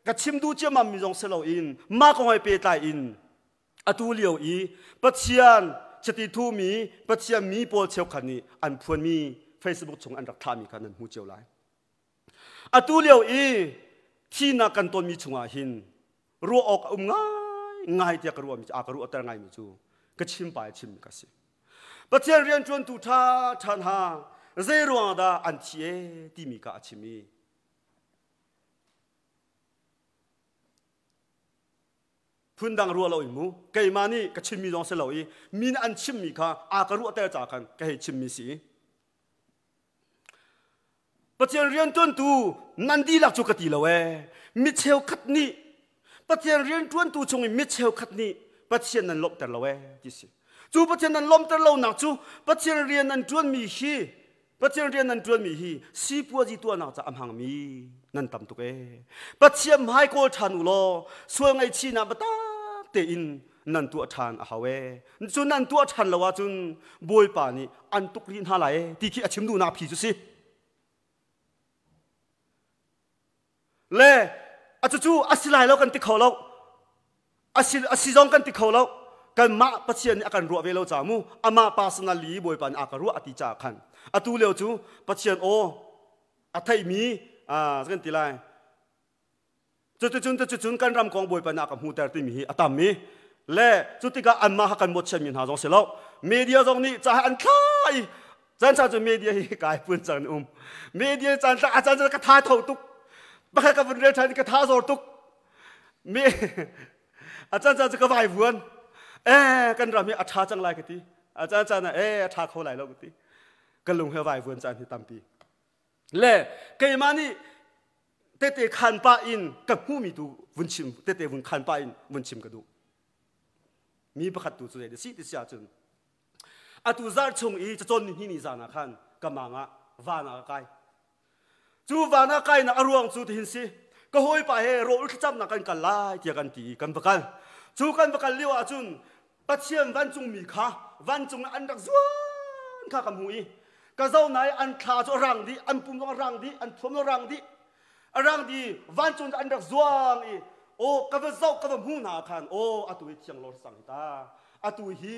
ka chim duh ciammam mi zong si loin mah kong he pehtlai in atu lio i Pathian chiti thumi Pathian mi pawl cheukhat nih an phuanmi Facebook chung an rak thlahmi kha nan hmu cio lai. Atu lio i thihnak kan tonmi chungah hin ruah awk a um ngai ngai tiah ka ruahmi a ka ruahter ngaimi cu ka chim pa i chimmi ka si. Pathian rianṭuantu ṭha ṭha hna zei ruangah dah an thi e timi kha a chim i phundang ruah lo in mu keimah nih ka chimmi zong si lo i mi nih an chimmi kha a ka ruahter ca khan ka hei chimmi si. Pathian rianṭuantu nan dihlak cu ka ti lo ee. Mi cheukhat nih Pathian rianṭuantu chung in mi cheukhat nih Pathian nan lawmhter lo ee ti si. Cu Pathian nan lawmhter lonak cu Pathian rian nan ṭuanmi hi Pathian rian nan ṭuanmi hi sipuazi tuahnak ca a hmangmi nan tam tuk ee. Pathian hmai kawl ṭhan u law sual ngaihchihnak biatak tein nan tuah ṭhan a hau ee. Cu nan tuah ṭhan lo ahcun Bawipa nih an tuk rih hna lai ee ti khi a chim duhnak phi cu si. Le a cucu a si lai lo kan ti kho lo. A si zong kan ti kho lo. Kanmah Pathian nih a kan ruah ve lo ca mu amah personally Bawipa nih a ka ruah a ti caah khan atu lio cu Pathian aw a theimi kan ti lai. Cuticun cuticun kan ram kong Bawipa nih a ka hmuter timi hi a tam i le cu tikah anmah kha kan mawtchiatmi hna zong si lo. Media zong nih ca an thla i caan caan cu media hi kai pun cang um. Media caan thla a caan caan ka tha tho tuk. Pakhat ka vun rel ṭhan ka tha zor tuk. Me a caan caan cu ka vai vuan. Eh kan ram hi a ṭha cang lai ka ti. A caan caan ah eh a ṭha kho lai lo ka ti. Ka lung he vai vuan caan hi tampi. Le keimah nih tete khan pah in ka hmuhmi tu vun chim tete vun khan pah in vun chim ka duh. Mi pakhat tu cu zei si ti si ahcun atu zarh chung i cacawn ni hnih ni zan ah khan ka mang ah van ah ka kai. Cu van ah kainak a ruang cu tihin si ka hawipa he rawl thlacamnak kan kal lai tiah kan ti i kan va kal. Cu kan va kal lio ahcun Pathian vancungmi kha vancung ah an rak zuan kha ka hmu i ka zoh na i an thla cu a rang dih, an pum zong a rang dih, an thuam zong a rang dih, a rang dih, vancung cu an rak zuang i aw ka va zoh ka va hmu hna khan aw atu hi thiang lawr cang hi ta, atu hi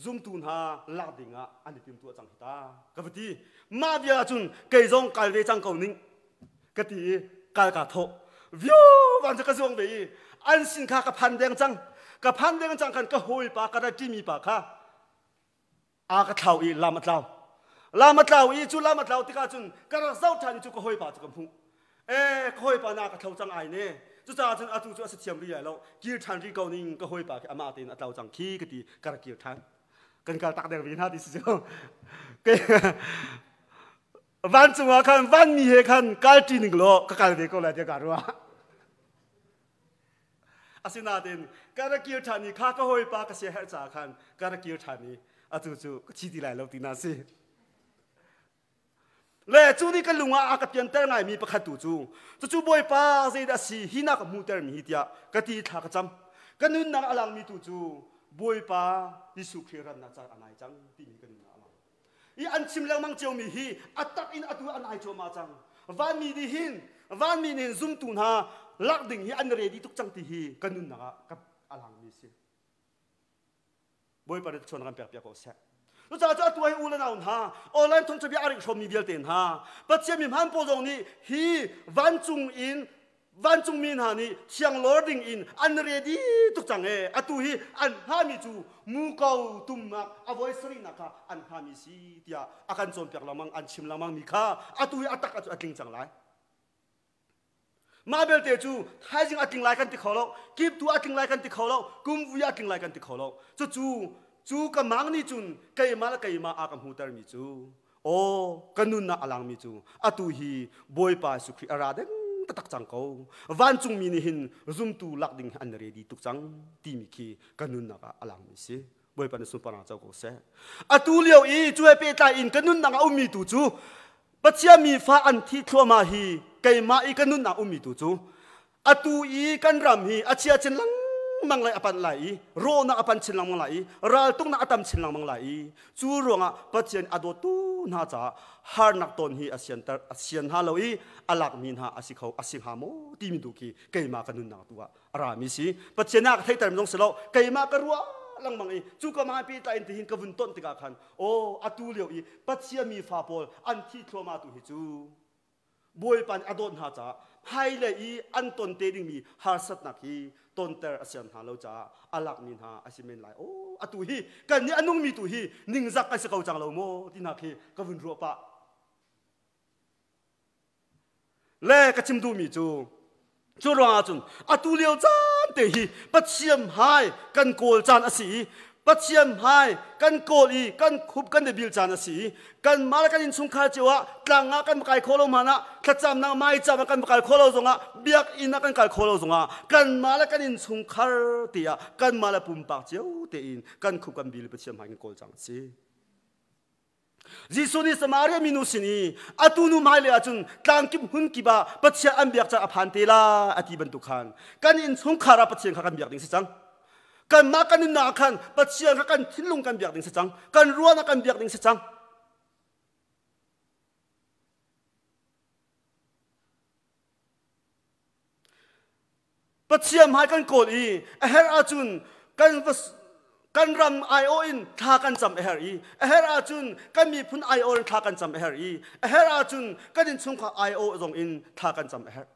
zumtu hna lak ding ah an i timtuah cang hi ta ka va ti. Mah bia ahcun kei zong kal ve cang ko ning ka ti i kal kaa thawh. Vio van cu ka zuang ve i an sin kha ka phan deng cang. Ka phan deng cang khan ka hawipa ka rat ṭimi pa kha a ka thlau i lam a tlau. Lam a tlau i cu lam a tlau tikah cun ka rak zoh ṭhan i cu ka hawipa cu ka hmuh. Ee ka hawipa na ka thlo cang ai ne. Cucaah cun atu cu a si thiam rih lai lo. Kir ṭhan rih ko ning ka hawipa khi amah tein a tlau cang khi ka ti ka rak kir ṭhan. Kan kal tak deng ve hna ti si cu. Vancung ah khan vanmi he khan kalṭi ning law ka kal ve ko lai tiah kaa ruah. Asinain ka rak kir ṭhan i kha ka hawipa ka siaherh caah khan ka rak kir ṭhan i atu cu ka thi ti lai lo ti na si. Le cu nih ka lung ah a ka pianter ngaimi pakhat tu cu cucu Bawipa zeidah a si hi na ka hmuhtermi hi tiah ka ti thla ka cam. Ka nunnak a langmi tu cu Bawipa Jesuh Khrih rannak caan a nai cang timi ka nunnak a lang. I an chim lengmang ciomi hi a tak in atu an ai cuahmah cang. Vanmi nih hin vanmi nih hin zumtu hna lak ding hi an ready tuk cang ti hi kan nunnak ah ka a langmi si. Bawipa nih chuan kan pek piak ko seh. Cucaah cu atu ai u le nau hna online thawngṭha bia a rik hrawmmi vialte hna Pathian mi hmaan pawl zong nih hi vancung in vancungmi hna nih thianglawr ding in an ready tuk cang ee. Atu hi an hngahmi cu muko tumnak a voi sarihnak kha an hngahmi si tiah a kan cawnpiak lengmang an chim lengmang mi kha atu hi a tak cu a tling cang lai. Mah belte cu thaizing a tling lai kan ti kho lo, kiptu a tling lai kan ti kho lo, kumvui a tling lai kan ti kho lo. Cucu cu ka mang nih cun keimah le keimah a ka hmutermi cu Aw, ka nunnak a langmi cu atu hi Bawipa Jesuh Khrih a ra deng taktak cang ko. Vancungmi nih hin zumtu lak ding an ready tuk cang timi khi ka nunnak ah a langmi si. Bawipa nih sunparnak co ko seh. Atu lio i cu he pehtlai in ka nunnak a ummi tu cu Pathian mi fa an thi thluahmah hi keimah i ka nunnak ummi tu cu atu i kan ram hi a chia chin lengmang lai a panh lai i rawhnak a pan chin lengmang lai i raltuknak a tam chin lengmang lai i cu ruangah Pathian a dawttu hna caah harnak ton hi a sianter a sian hna lo i a lakmi hna a si kho a si hnga maw timi tu khi keimah ka nunnak tu ah a rami si. Pathian ah ka theihter mi zong si lo, keimah ka ruah lengmang i cu ka mai pehtlai in tihin ka vun ton tikah khan aw atu lio i Pathian mi fa pawl an thi thluahmah tu hi cu Bawipa nih a dawt hna caah hmailei i an ton te dingmi harsatnak hi tonter a sian hna lo caah a lakmi hna a si men lai. Aw atu hi kan nih a nungmi tu hi ningzak kan si ko cang lo maw ti hna khi ka vun ruah pah. Le ka chim duhmi cu cu ruangah cun atu lio caan te hi Pathian hmai kan kawl caan a si i Pathian hmai kan kawl i kan khup kan i bil caan a si i kanmah le kan innchungkhar cio ah tlang ah kan kai khawh lo hmanh ah thlacamnak maicam ah kan kai khawh lo zongah biakinn ah kan kai khawh lo zongah kanmah le kan innchungkhar te ah kanmah le pumpak cio tein kan khup kan bil i Pathian hmai kan kawl cang a si. Jesuh nih Samaria minu sin i atu nu hmailei ahcun tlangkip hmunkip ah Pathian an biak caan a phan te lai a ti bantuk khan kan innchungkhar ah Pathian kha kan biak ding si cang. Kanmah kan nunnak ah khan Pathian kha kan thinlung kan biak ding si cang. Kan ruahnak kan biak ding si cang. Pathian hmai kan kawl i a herh ahcun kan va Kan ram aiawh in thla kan cam a herh i a herh ahcun kan miphun aiawh in thla kan cam a herh i a herh ahcun kan innchungkhar aiawh zong in thla kan cam a herh.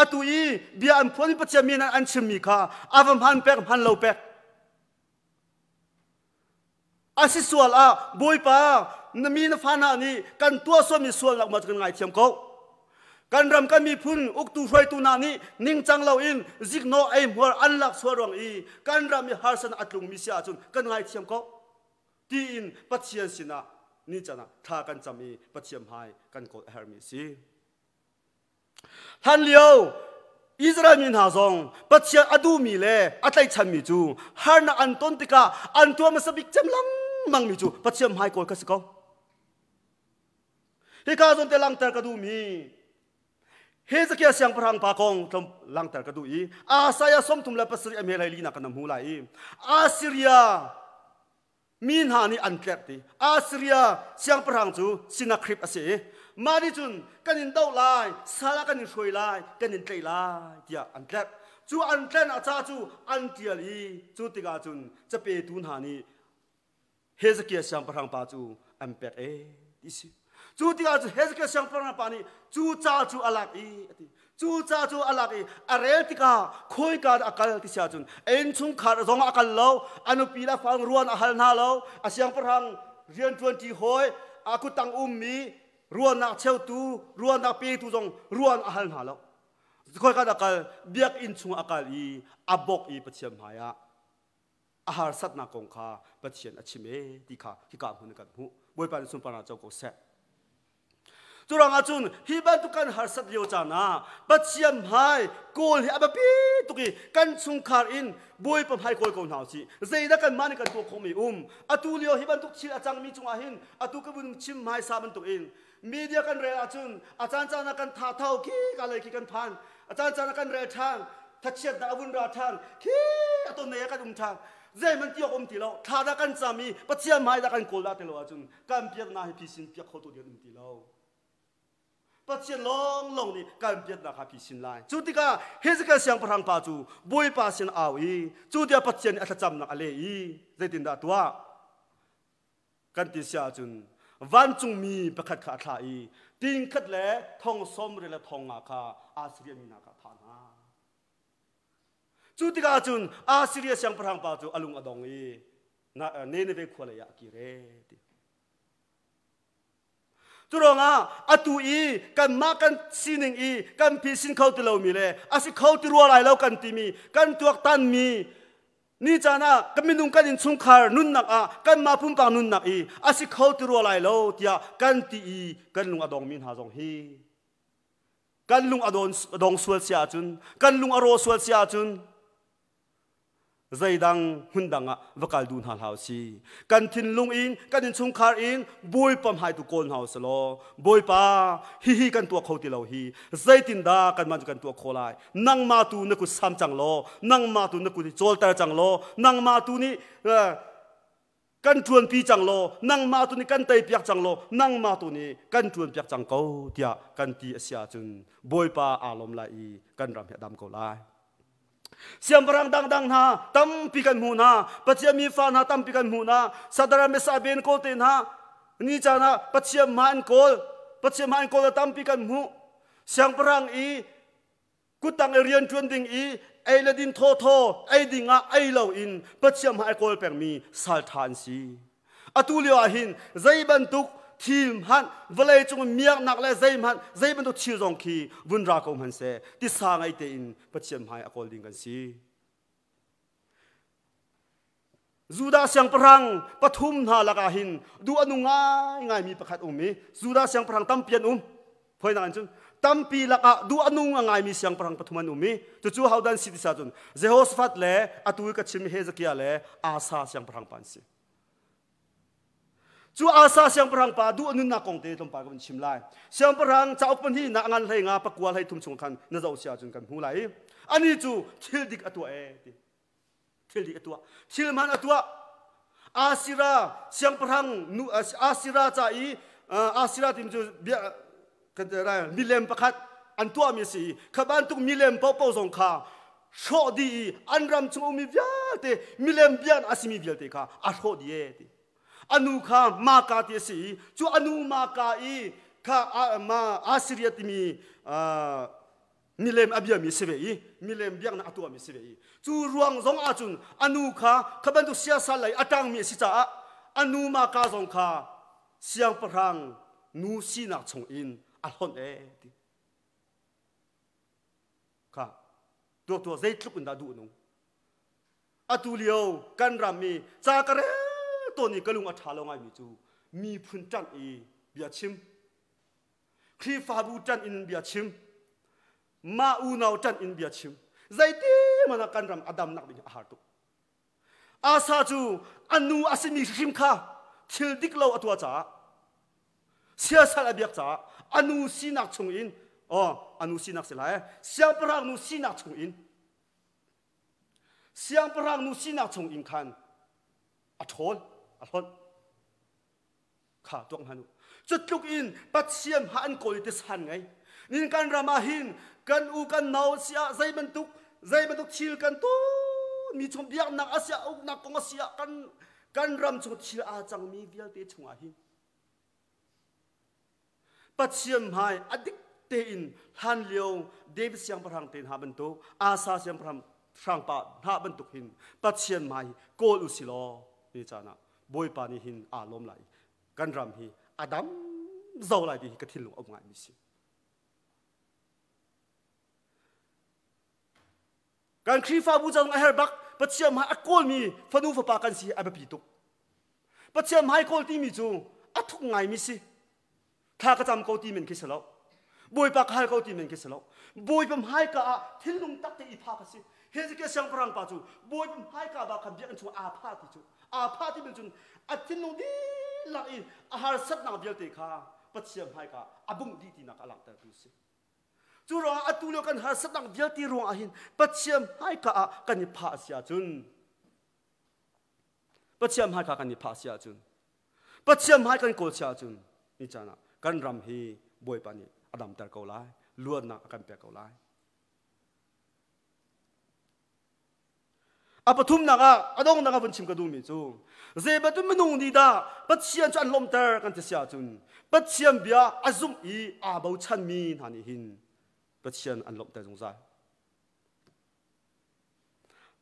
Atu i bia an phuan Pathian mi an chimmi kha a va hman pek hman lo pek. A si sual ah Bawipa na mi na fa hna nih kan tuah sualmi sualnak ma cu kan ngaithiam ko. Kan ram kan miphun uktu hruaitu hna nih ningcang loin ziknawh eihmuar an lak sual ruang i kan ram i harsan a tlungmi si ahcun kan ngaithiam ko tiin Pathian sinah ni can ah thla kan cam i Pathian hmai kan kawl a herhmi a si. Hlan lio Israel mi hna zong Pathian a duhmi le a tlaihchanmi cu harnak an ton tikah an tuah hmasa bik cem lengmangmi cu Pathian hmai kawl kha si ko. Hika zawn te langhter ka duhmi Hezekiah siangpahrang pa kong tlawm langhter ka duh i Isaiah 37 a hme hlei linak kan hmu lai i Assyria mi hna nih an tlerh ti Assyria siangpahrang cu Sennacherib a si i mah nih cun kan in doh lai sal ah kan in hruai lai kan in tlaih lai tiah an tlerh cu an tlerh ah ca cu an tial i cu tikah cun capetu hna nih Hezekiah siangpahrang pa cu an pek e ti si. Cu tikah cu Hezekiah siangpahrang pa nih cu ca cu a lak i a ti. Cu ca cu a lak i a rel tikah khawika dah a kal ti si ahcun a innchungkhar zong a kal lo, a nupi le a fa ruan a hal hna lo, a siangpahrang rianṭuanṭi hawi, a kuttang ummi ruahnak cheutu, ruahnak petu zong ruan a hal hna lo. Khawika dah a kal? Biakinn chung a kal i a bok i Pathian hmaiah a harsatnak kong kha Pathian a chim e ti kha hika hmun kan hmuh. Bawipa nih sunparnak co ko seh. Cu ruangah cun hi bantuk kan harsat lio caan ah Pathian hmai kawl hi a biapi tuk i kan chungkhar in Bawipa hmai kawl ko hna usih. Zeidah kanmah nih kan tuah khawhmi um? Atu lio hi bantuk thil a cangmi cungah hin atu ka vun chim hmaisa bantuk in media kan rel ahcun a caan caan ah kan tha tho khi ka lei khi kan phan a caan caan ah kan rel ṭhan thachiatnak a vun ra ṭhan khi a ton nei ah kan um ṭhan zeihmanh ti awk um ti lo thla dah kan cam i Pathian hmai dah kan kawl dah ti lo ahcun kan biaknak hi phisin piak kho tu ding um ti lo Pathian lawnglawng nih kan biaknak kha phisin lai cu tikah Hezekiah siangpahrang pa cu Bawipa sin au i cu tiah Pathian nih a thlacamnak a leh i zeitindah tuah kan ti si ahcun vancungmi pakhat kha a thlah i tingkhat le thong sawm le thong nga kha Assyria mi hna kha a thah hna. Cu tikah cun Assyria siangpahrang pa cu a lung a dong i Nineveh khua lei ah a kir e ti. Cu ruangah atu i kanmah kan sining i kan phisin kho ti lomi le a si kho ti rua lai lo kan timi kan tuaktanmi Ni caan ah kan minung kan innchungkhar nunnak ah kanmah pumpak nunnak i a si kho ti rua lai lo tiah kan ti i kan lung a dongmi hna zong hi kan lung a dong sual si ahcun kan lung a raw sual si ahcun zeidang hmun dang ah va kal duh hna hlah si kan thinlung in kan innchungkhar in Bawipa hmai tu kawl hna usih law Bawipa hihi kan tuah kho ti lo hi zeitindah kanmah cu kan tuah khawh lai Nangmah tu na kut sam cang law, nangmah tu na kut i cawlter cang law, nangmah tu nih kan ṭuanpi cang law, nangmah tu nih kan teipiak cang law, nangmah tu nih kan ṭuanpiak cang ko tiah kan ti a si ahcun Bawipa aa lawm lai i kan ram hi a dam ko lai. Siangpahrang dangdang hna tampi kan hmuh hna, Pathian mi fa hna tampi kan hmuh hna, Sadara Mesa Ben kawl te hna, ni caan ah Pathian hma an kawl, Pathian hma an kawl tampi kan hmuh. Siangpahrang i kuttang i rian ṭuan ding i ei le din thawthaw ei ding ah ei lo in Pathian hmai kawl pengmi salṭha an si. Atu lio ah hin zei bantuk thil hmanh vawlei cung miaknak le zeihmanh zei bantuk thil zong khi vun ra ko hmanhseh tisa ngei tein Pathian hmai a kawl ding kan si. Judah siangpahrang pathum hna lakah hin duh a nung ngaingaimi pakhat um i Judah siangpahrang tampi an um. Phoinak in cun tampi lakah duh a nung a ngaimi siangpahrang pathum an um i cucu hodan si ti sa cun Jehoshaphat le atu i ka chim Hezekiah le Asa siangpahrang pa an si. Cu Asa siangpahrang pa duh a nunnak kong te tlawmpal ka vun chim lai. Siangpahrang cauk pahnih na ngan hlei nga pakua hlei thum chung khan na zoh si ahcun kan hmu lai i ani cu thil dik a tuah ee ti. Thil dik a tuah. Thil hmaan a tuah. Asira siangpahrang nu Asira ca i Asira timi cu bia kan milem pakhat an tuahmi a si i kha bantuk milem paohpaoh zong kha hrawh dih i an ram chung ummi vialte milem biaknak a simi vialte kha a hrawh dih e ti. Anu kha Maka ti a si i cu anu Maka i kha ma Assyria timi milem a biami si ve i milem biaknak a tuahmi si ve i cu ruang zong ahcun anu kha kha bantuk siasal lei a ṭangmi a si caah anu Maka zong kha siangpahrang nu sinak chung in a hlonh e ti. Kha tuak tuak zeitluk in dah duh nung. Atu lio kan ram i ca ka rel tawn i ka lung a ṭha lo ngaimi cu miphun ṭanh i bia chim, Khrihfabu ṭanh in bia chim, mah unau ṭanh in bia chim. Zeiti hmanh ah kan ram a damnak ding a har tuk. Asa cu a nu a simi hrim kha thil dik lo a tuah caah siasal a biak caah a nu sinak chung in oh a nu sinak si lai siangpahrang nu sinak chung in siangpahrang nu sinak chung in khan a ṭhawl a hlonh kha tuak hna nu cu tluk in Pathian ha an kawl i tisan ngei nin kan ram ah hin kan u kan nau siah zei bantuk zei bantuk thil kan tu mi chung biaknak a siah uknak kong a siah kan kan ram chung thil aa cangmi vialte chungah hin Pathian hmai a dik tein hlan lio David siangpahrang te hna bantuk Asa siangpahrang hrangpa hna bantuk hin Pathian hmai kawl u si law ni caan ah Bawipa nih hin aa lawm lai kan ram hi a dam zo lai ti hi ka thinlung a um ngaimi si. Kan Khrihfabu zong a herh bak Pathian hmai a kawlmi fanu fapa kan si a biapi tuk. Pathian hmai kawl timi cu a thuk ngaimi si. Thla ka cam ko ti men khi si lo. Bawipa ka hal ko ti men khi si lo. Bawipa hmaika ah thinlung tak te i phak a si. Hezekiah siangpahrang pa cu Bawipa hmaika ba khan biakinn chung aa phah ti cu aa phah ti men cun a thinlung dihlak i a harsatnak vialte kha Pathian hmaika a bungh dih tinak a langhtertu si. Cu ruangah atu lio kan harsatnak vialte ruangah hin Pathian hmaika ah kan i phah a si ahcun Pathian hmaika kan i phah si ahcun Pathian hmai kan kawl si ahcun ni caan ah kan ram hi Bawipa nih a damter ko lai, luatnak a kan pek ko lai. A pathumnak ah a donghnak ah vun chim ka duhmi cu zei bantuk minung nih dah Pathian cu an lawmhter kan ti si ahcun Pathian bia a zumh i aa bochanmi hna nih hin Pathian an lawmhter zungzal.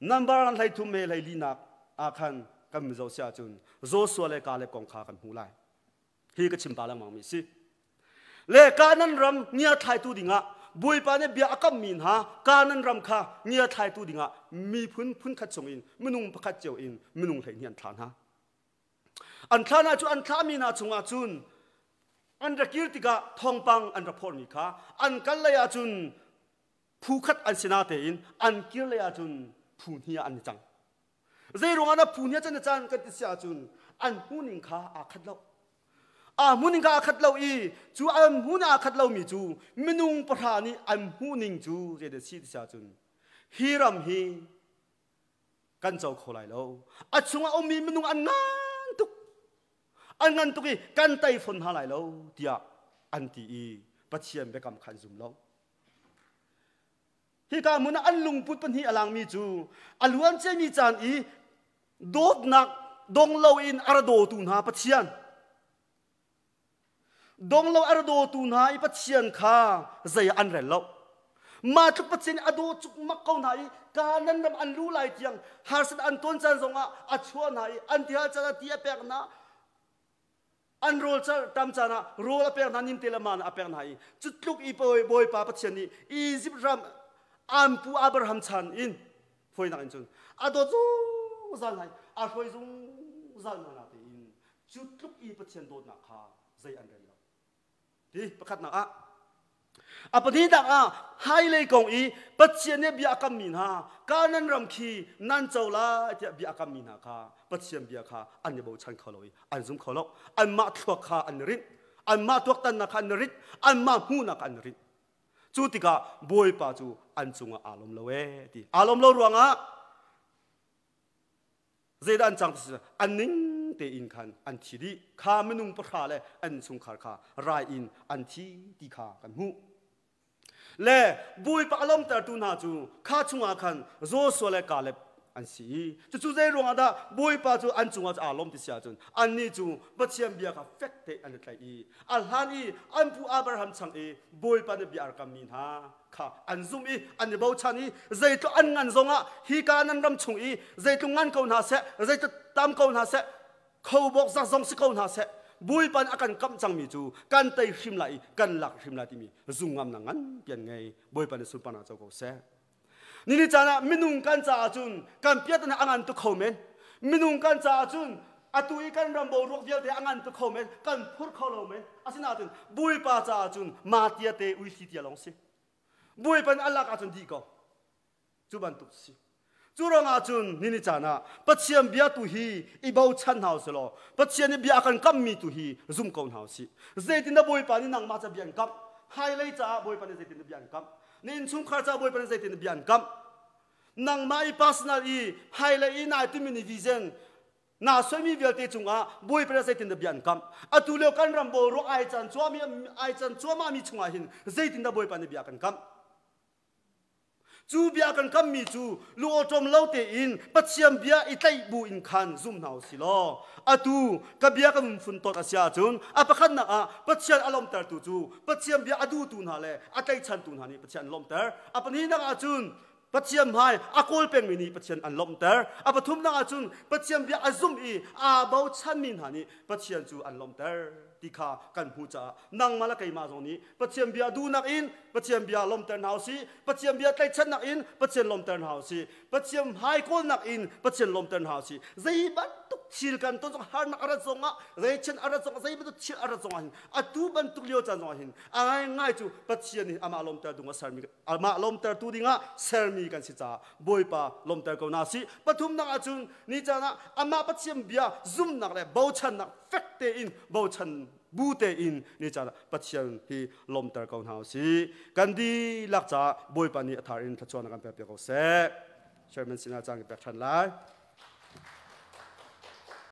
Number an hlei thum he hlei linak ah khan kan mizo si ahcun Joshua le Caleb kong kha kan hmuh lai. Hi ka chim ta lengmang mi si. Le Kanan ram ngia thlaitu dingah Bawipa nih bia a kammi hna Kanan ram kha ngia thlaitu dingah miphun phunkhat chungin minung pakhat cio in minung 12 an thlah hna. An thlah hna cu an thlahmi hna chungah cun an ra kir tikah thawngpang an ra phormi kha an kal lei ahcun phu khat an si natein an kir lei ahcun phu hnih ah an i cang. Zei ruangah dah phu hnih ah can i can kan ti si ahcun an hmuhning kha aa khat lo. Aa hmuhning kha aa khat lo i cu an hmuhning aa khat lomi cu minung pahra nih an hmuhning cu zeidah si ti si ahcun hi ram hi kan co kho lai lo. A chungah ummi minung an ngan tuk. An ngan tuk i kan tei fawn hna lai lo tiah an ti i Pathian biakam kha an zum lo. Hika hmun ah an lungput pahnih a langmi cu a luan ciami caan i dawtnak dong loin a ra dawtu hna Pathian dong lo a ra dawtu hna i Pathian kha zei ah an rel lo. Mah tluk Pathian a daw cukmak ko hna i Kanan ram an lu lai tiang harsat an ton caan zongah a chuah hna i an tihal caan ah ti a pek hna an rawl tam caan ah rawl a pek hna nimte le mana a pek hna i cu tluk i Bawipa Pathian nih Izipt ram an pu Abraham chan in fawinak in cun a dawt zungzal hna i a hruai zungzal hna natein cu tluk i Pathian dawtnak kha zei an rel lo Ti pakhatnak ah a pahnihnak ah hailei kong i Pathian nih bia a kammi hna Kanan ram khi nan co lai tiah bia a kammi hna kha Pathian bia kha an i bochan kho lo i an zum kho lo. Anmah thluak kha an i rinh. Anmah tuaktannak kha an i rinh. Anmah hmuhnak kha an i rinh. Cu tikah Bawipa cu an cungah aa lawm lo ee ti. Aa lawm lo ruangah Zeidah an cang ti si an ning tein khan an thi dih. Kha minung pahra le an chungkhar kha rai in an thi ti kha kan hmuh. Le Bawipa a lawmtertu hna cu kha chungah khan Joshua le Kaleb an si i cucu zei ruangah dah Bawipa cu an cungah aa lawm ti si ahcun annih cu Pathian bia kha fek te an i tlaih i a hlan i an pu Abraham chang i Bawipa nih bia a rak kammi hna kha an zumh i an i bochan i zeitluk an ngan zongah hi ka nan ram chung i zeitluk ngan ko hna seh, zeitluk tam ko hna seh, khobawk zak zong si ko hna seh, Bawipa nih a kan kamh cangmi cu kan tei hrim lai i kan lak hrim lai timi zungamnak nganpi an ngei. Bawipa nih sunparnak co ko seh. Nini caan ah minung kan caah cun kan piat a ngan tuk kho men. Minung kan caah cun atu i kan ram boruak vialte a ngan tuk kho men, kan phur kho lo men. Asinain Bawipa caah cun ma tia te uithli tia lawng si. Bawipa nih a lak ahcun dih ko. Cu bantuk si. Cu ruangah cun nini caan ah Pathian bia tu hi i bochan hna usih law Pathian nih bia a kan kammi tu hi zum ko hna usih. Zeitin dah Bawipa nih nangmah ca bia an kamh? Hmailei caah Bawipa nih zeitin dah bia an kamh? Na innchungkhar caah Bawipa nih zeitin dah bia an kamh? Nangmah i personal i hmailei i nai timi ni vision naa soimi vialte cungah Bawipa nih zeitin dah bia an kamh? Atu lio kan ram boruak ai can cuahmi ai can cuahmahmi chungah hin zeitin dah Bawipa nih bia kan kamh? Cu bia kan kammi cu lungawṭawm lo tein Pathian bia i tlaih bu in khan zum hna u si law atu ka bia kan funtonh a si ahcun a pakhatnak ah Pathian a lawmhtertu cu Pathian bia a duhtu hna le a tlaihchantu hna nih Pathian an lawmhter. A pahnihnak ahcun Pathian hmai a kawl pengmi nih Pathian an lawmhter. A pathumnak ahcun Pathian bia a zum i aa bochanmi hna nih Pathian cu an lawmhter ti kha kan hmuh caah nangmah le keimah zong nih Pathian bia duhnak in Pathian bia lawmter hna usih. Pathian bia tlaihchannak in Pathian lawmter hna usih. Pathian hmaikawlnak in Pathian lawmter hna usih. Zei bantuk thil kan ton zong harnak a rat zongah, zeichan a rat zongah, zei bantuk thil a rat zongah hin atu bantuk lio caan zongah hin a ngaingai cu Pathian nih amah lawmter ding a sermi amah lawmtertu dingah sermi kan si caah Bawipa lawmter ko hna sih. Pathumnak ahcun ni caan ah amah Pathian bia zumhnak le bochannak fek tein bochan bu tein ni caan ah Pathian hi lawmter ko hna usih. Kan dihlak caah Bawipa nih a thar in thluachuahnak kan pek piak ko seh. Chairman sinah caan ka pek ṭhan lai.